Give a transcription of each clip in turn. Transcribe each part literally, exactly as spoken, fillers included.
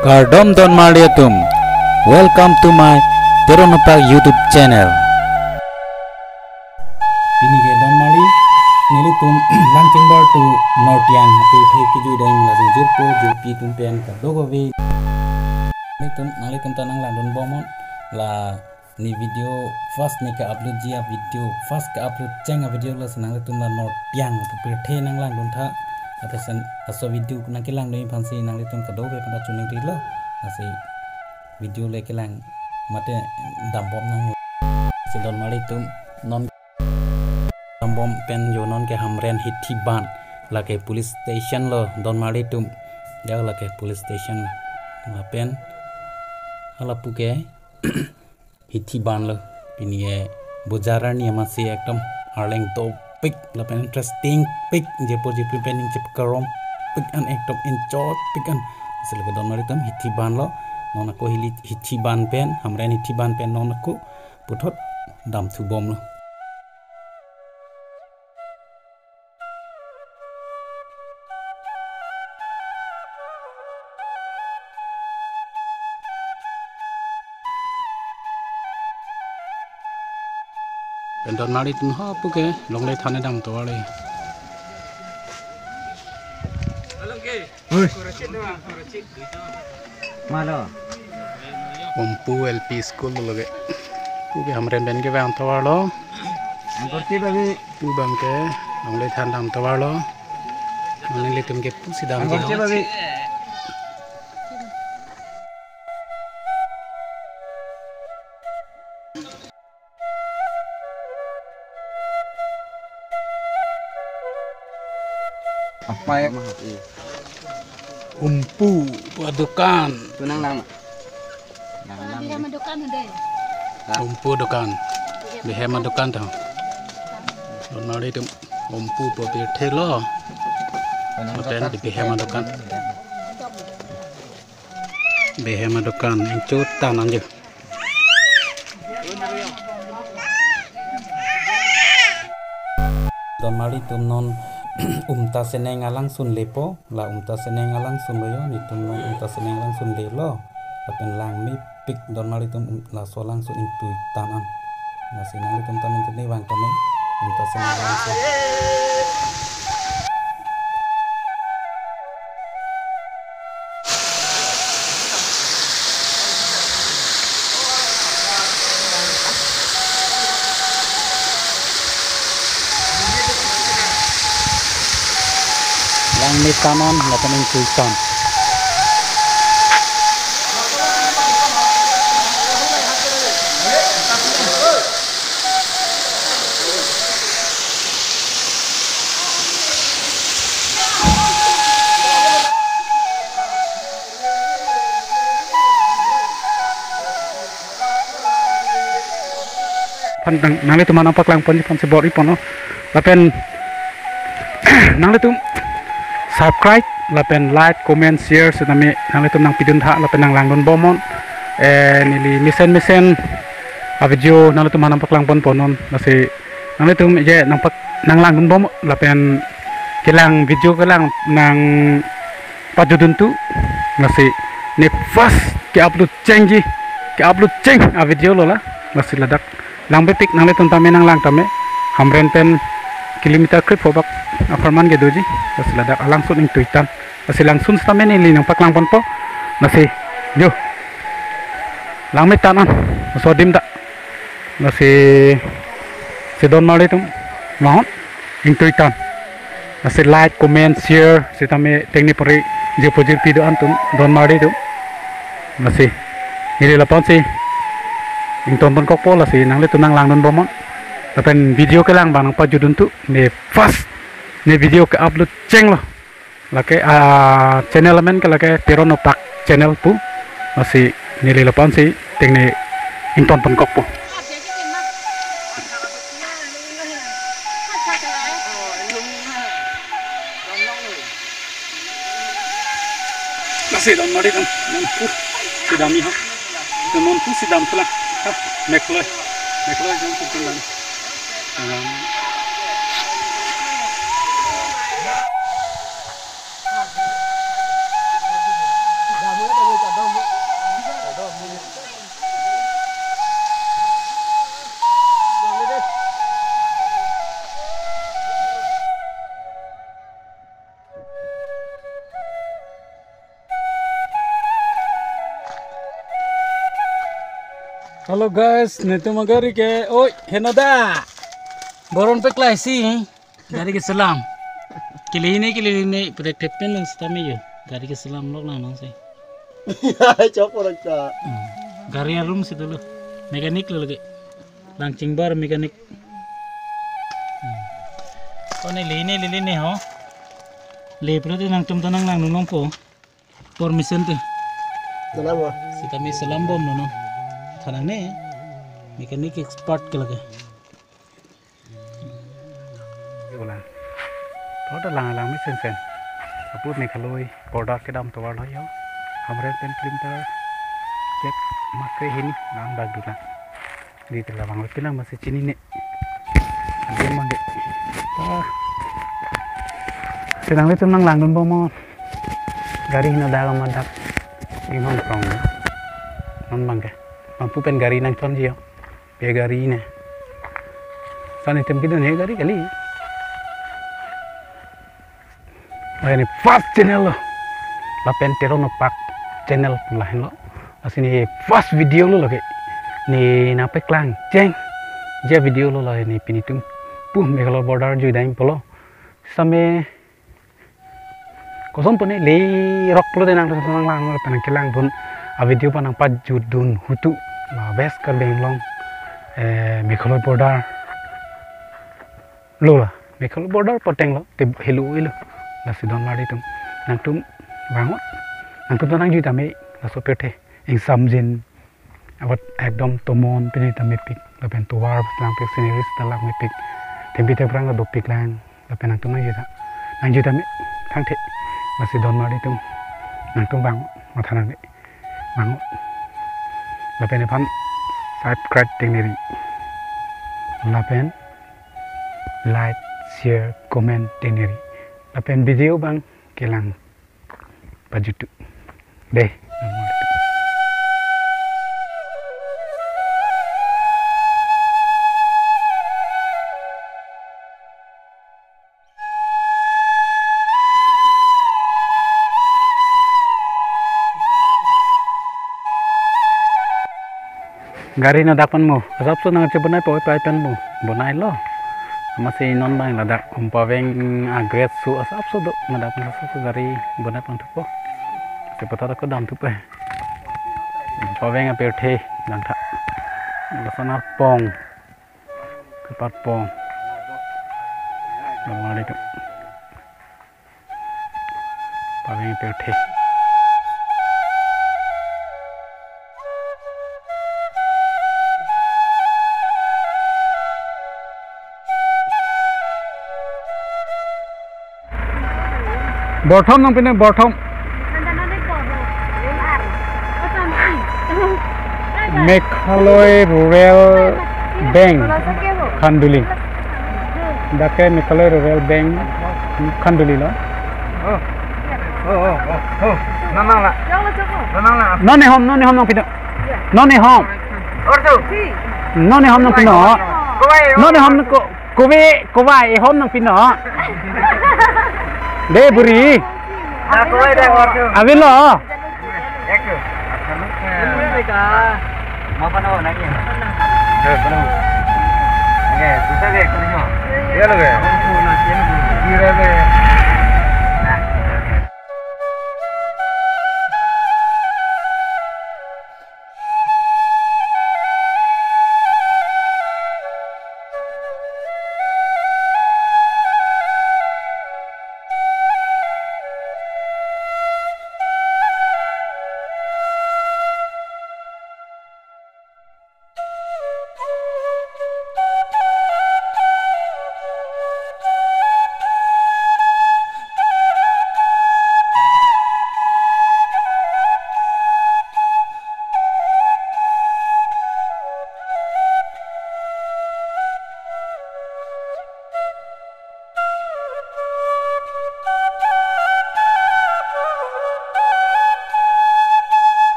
Kardom donmarli atum. Welcome to my Teron Opak YouTube channel. Pini ke donmarli, nelitum Langchengbar to Northiang apirthe kejui deng, lason jirpo jirpi atum pen kadokave. Nelitum, nanglitum ta nanglangdun bomnon, la ne video first ne ke-upload ji a-video, first ke-upload cheng a-video lo, si nanglitum la Northiang apirthe nanglangdun tha. Lapen laso video nangkelangdun aphansi nanglitum kadokave pen ta chuning rilo. Lasi video le kelang mate dambom nang. Si donmarli atum, non dambom pen jo, non ke Hamren Hithi Ban, lake police station lo donmarli atum. Ya, lake police station. Lapen halapu ke Hithi Ban lo. Pini ke bojar arni amatsi ekdom arleng dopik lapen interesting pik, jirpo jirpi pen ning chip karom pik an, ekdom enjoy pik an. Lasi lake donmarli atum, Hithi Ban lo. Non ako hili Hithi Ban pen, Hamren Hithi Ban pen non ako puthot damthu bomlo. Pen donmarli atum, hapu ke longle thane damtovar le. Malo. Umpu L P School lo ke. Pu ke Hamren pen kevang tovar lo. Angkorti babi. Pu abang ke longle than damtovar lo. Mane nelitum ke pusi damji. Angkorti babi. Apa ya? Umpu adukan. Tunang lang. Lang lang. Bihem adukan dei. Umpu adukan. Bihem adukan tho. Donmarli atum, Umpu apirthe lo. Tunang. Lapen adukan. Di bihem adukan. Bihem adukan, ingchut tan anju. Donmarli atum, non Umta Seneng alangsun lepo, la Umta Seneng alangsun lo yo, nelitum non Umta Seneng alangsun lelo, lapen langmepik donmarli atum, um, laso alangsun ingtui tan an. Lasi nanglitum ta nonton ni vang tame, Umta Seneng alangsun. Langme tan an, lapen ingtui tan. Aphan nang, nanglitum aphan nangpaklangponji aphansi bor-iponlo. Lapen nanglitum subscribe, lapen like, comment, share, sitame nanglitum nangpidun tha, lapen nanglangdun bomnon. Eh, neli mesen mesen a-video nanglitum aphan nangpaklangponponnon. Lasi nanglitum je nangpak, nanglangdun bom, lapen kelang video kelang nangpajutdun tu. Lasi ne first ke-upload chengji, ke-upload cheng a-video lo la. Lasi ladak langmepik, nanglitum tame nanglang tame. Hamren pen kilometer krepho bak apharman ke doji. Lasi ladak alangsun ingtui tan. Lasi langsun sitame neli nangpaklangponpo. Lasi, yo. Langme tan an. Laso adim ta. Lasi, si donmarli atum, non ingtui tan. Lasi like, comment, share, sitame tengne pore jirpo jirpi do-an atum, donmarli atum. Lasi neli lapu-ansi ingtonponkokpo, lasi nanglitum nanglangdun bomnon. Lapen video kelang abang nangpajutdun tu, ne first, ne video ke-upload chenglo. Lake, ah, channel amen ke lake Teron Opak channel pu. Lasi neli lapu-ansi tengne ingtonponkokpo. Lasi donmarli atum, non pusi damji ha. Itu non pusi damthulang. Ha, mekloi. Mekloi jong pusi dam. Hmm. Hello guys, netum agari ke, oi, henoda. Boron pe klai si, gari keselam. Kele ne, kele ne, pada tepen lang setame yo. Gari keselam lok lang nang si. Chop orang cha. Hmm. Gari arum si dulu. Mekanik lo lagi. Lang chingbar mekanik. Hmm. Ko ne le ne, le ne ho. Le pura te nangtum ta nang lang nunong po. Permission te. Kenapa? Sitame selam bom nono. Thanang ne. Mekanik expert ke lage. Ulang. Thot lang lang mesen sen. Apot Meghalaya border kedam tovar lo yo. Hamren pen kilometer. Kek makre hini lang bag dulang. Di tela bang pilang masih chini ne. Adi mangge. Ah. Senang le tum nang langdun bom mo. Gari hina daga madak. Inghon prong. Non bangke. Mampu pen gari nangchonji yo. Pe gari ne. Sani tem kidun he gari kali. Lahei ne first channel lo. Lapen Teron Opak channel lahenlo. Lasi ne first video lo lake. Ne nangpeklang cheng. Je video lo lahei ne pini tum pu Meghalaya border jui dam pulo. Same koson pune le rok pulote nangtum nang lang nang kelang dun a video pa nangpajut dun hutu la West Karbi Anglong, eh, Meghalaya border lo la, Meghalaya border poteng lo, te helu ilo. Lasi don mari tum. Nangtum bangot. Nangtum ta nangjuitame, laso pirthe. Ingsamjin. Abat ekdom tomon pini ta mepik. Lapen tovar langpik, sceneries ta langmepik. Thempi themprang ta dopik lang. Lapen nangtum nangjuita. Nangjuitame. Thangthe. Lasi don mari tum. Nangtum bangot. Matha nang bangot. Lapen aphan subscribe tengneri. Lapen like, share, comment tengneri. Lapen video bang kelang pajutu. Dei. Gari nadak pan mo, asapso nangchebonai po, pai pan mo, bonailo. Amatsi non bang ladak, um, paveng agret su asapso do, nadak pan asapso gari bonai pan thupo. Sepatar ko dam thupo. Um, paveng apirthe, dangtha. Lason arpong. Kepat pong. Assalamualaikum. Paveng apirthe. Borthom nangpinon, Borthom. Meghalaya Rural Bank, Khanduli. Dak ke Meghalaya Rural Bank, Khanduli lo. Oh. Oh, oh, oh, oh. Nanang la. Nanang la. Non ne hom, non ne hom nangpinon. Non ne hom. Ordo. Non ne hom nangpinon. Kowai, non ne hom ko, kove, kowai, e hom nangpinon. Dei buri. Ah, kowai dei ordo. Avelo. Eko. Apa na nangji? Eh, apa na? Oke, bisa ke, kuning. Iya lo ke. Kira ke. Nah, oke.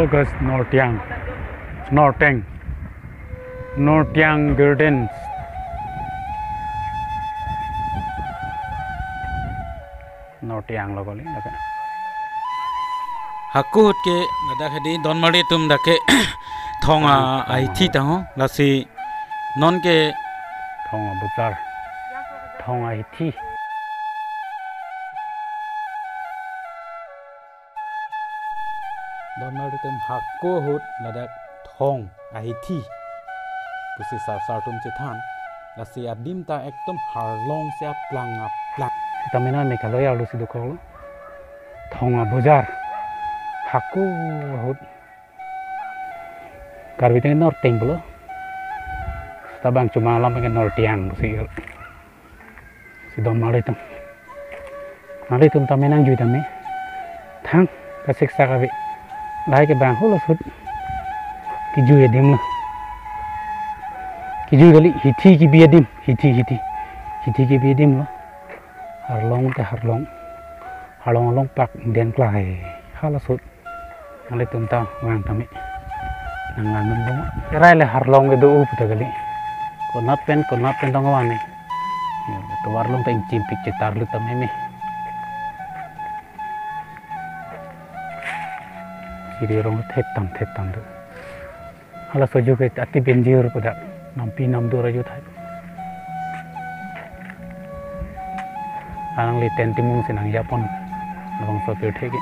August Nortiang, Norteng, Nortiang Gardens. Nortiang lo kali, lapen. Hako ahut ke ladak hedi Donmarli atum dak ke thong a-, ahithi ta ho, lasi non ke thong abojar, thong ahithi. Donmarli atum hako ahut ladak thong ahithi pusi sar sar atum chethan, lasi adim ta ekdom harlong si aplang aplang. Sitame non Meghalaya arlo si dokoklo. Thong abojar. Hako ahut. Karbi teng Norteng pulo. Seta bang chomang alam ke Nortiang pusi. Si Donmarli atum. Marli atum tame nangjui tame. Thang kasiksak ave. Lahai ke bang halaso ahut. Kejui adim lo. Kejui kali, hithi kebi adim. Hithi, hithi. Hithi kebi adim lo. Harlong te harlong. Harlong along pak den klai. Halaso ahut. Nanglitum ta vang tame. Nang lang nang bong. Erai le harlong kedo-o puta kali. Konat pen, konat pen tong van ne. Ya, tovar along ta ingchimpik chetar lut tame me. Siri arong thet tam, thet tam do. Halaso ajo ke ati benjir pu dak. Nampi namdur ajo thai. Alangli Tentimung si nangjapon. Labangso pirthe ke.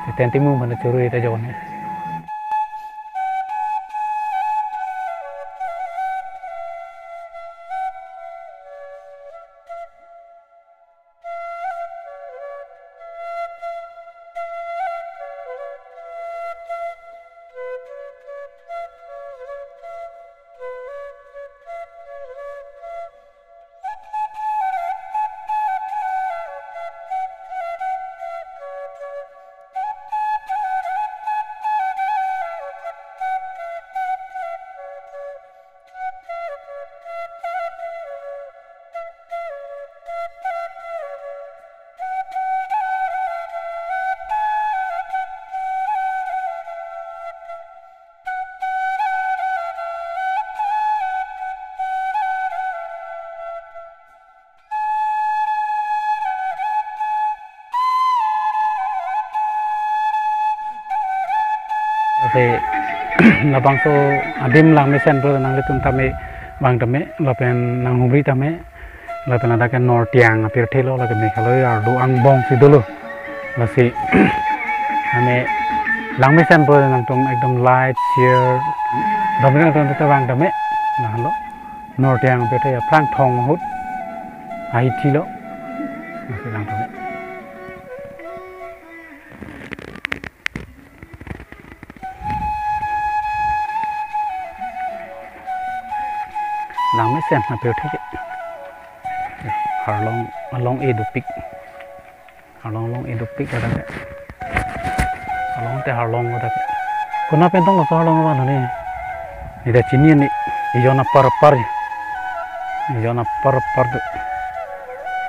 Si Tentimung mana churu ita jone. Ase labangso adim langmesen pu nanglitum tame vang tame lapen nanghumri tame lapen ladak ke Nortiang apirthe lo, lake Meghalaya arlo angbong si dolo. Lasi ame langmesen pu nangtum ekdom like, share, dom nangtum ta vang tame. Nahlo Nortiang apirthe aphrang thong ahut ahithi lo. Lasi vang tame. Langmesen apirthe ke. Harlong along-e dopik. Harlong along-e dopik ladak ke. Harlong te harlong ladak ke. Konat pen tong laso harlong van ne. Ne ta chini ne. Ejon apar apar. Ejon apar apar do.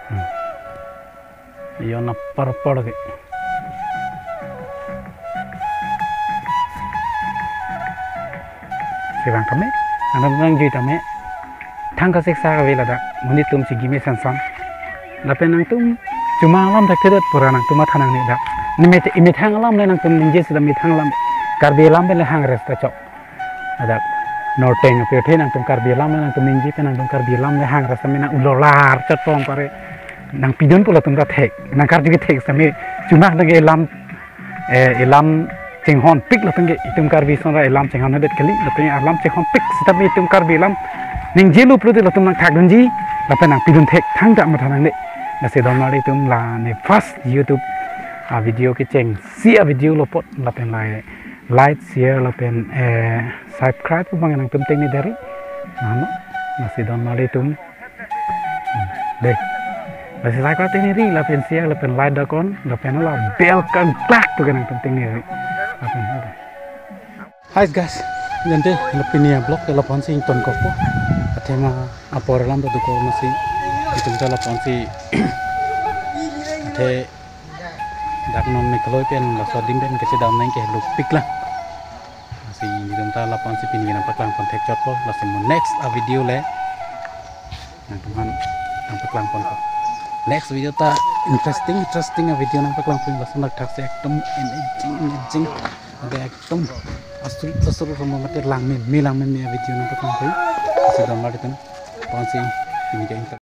Hmm. Ejon apar apar ke. Si vang tame, nangtum nangjui tame. Thang kasiksak ave ladak, monit atum chingki mesen san. Lapen nangtum chomang alam thakthedet pura nangtum matha nangne dak. Ne methang alam le nangtum ningje seta methang alam. Karbi alam pen le hang res ta chok. Ladak Norteng apirthe nangtum Karbi alam le nangtum ningje pen nangtum Karbi alam le hang res ta mena ulolar chetong pare. Nangpidun pu latum ta thek. Nangkarju kethek sitame chomang tangke alam, eh, alam chinghonpik latum ke itum Karbi ason ra alam chinghondet kali, latum alam chinghonpik sitame itum Karbi alam ningje luplo de latum nangthakdunji, lapen nangpidun thekthang ta matha nangne. Lasi Donmarli atum la ne first YouTube avideo kechengsi avideo lo apot lapen la like, share lapen, eh, subscribe abang nangtum tengne deri. Nano, lasi Donmarli atum. Hmm, dei. Lasi like lapen ri lapen share lapen like daknon lapen la bell kangklak pu ke nangtum tengne ri. Lapen, lapen. Hi guys, jante la pini avlog ke lapu-an si ingtonkokpo. Athema apor alam ta dokok masi. Itum ta lapu-an si. Athe dak non Meghalaya pen laso adim pen kachedam nang ke lupik lang. Si nelitum ta lapu-an si pini nangpaklang pon thekchotpo, lasi mo next a video le nangtumphan nangpaklang ponpo. Next video ta interesting interesting a video nangpaklang pon, lason thakthak si ekdom amazing amazing, ade ekdom asur asur romo mate langmeme langmeme a video nangpaklang pon. Si don mari tan pon si pini ke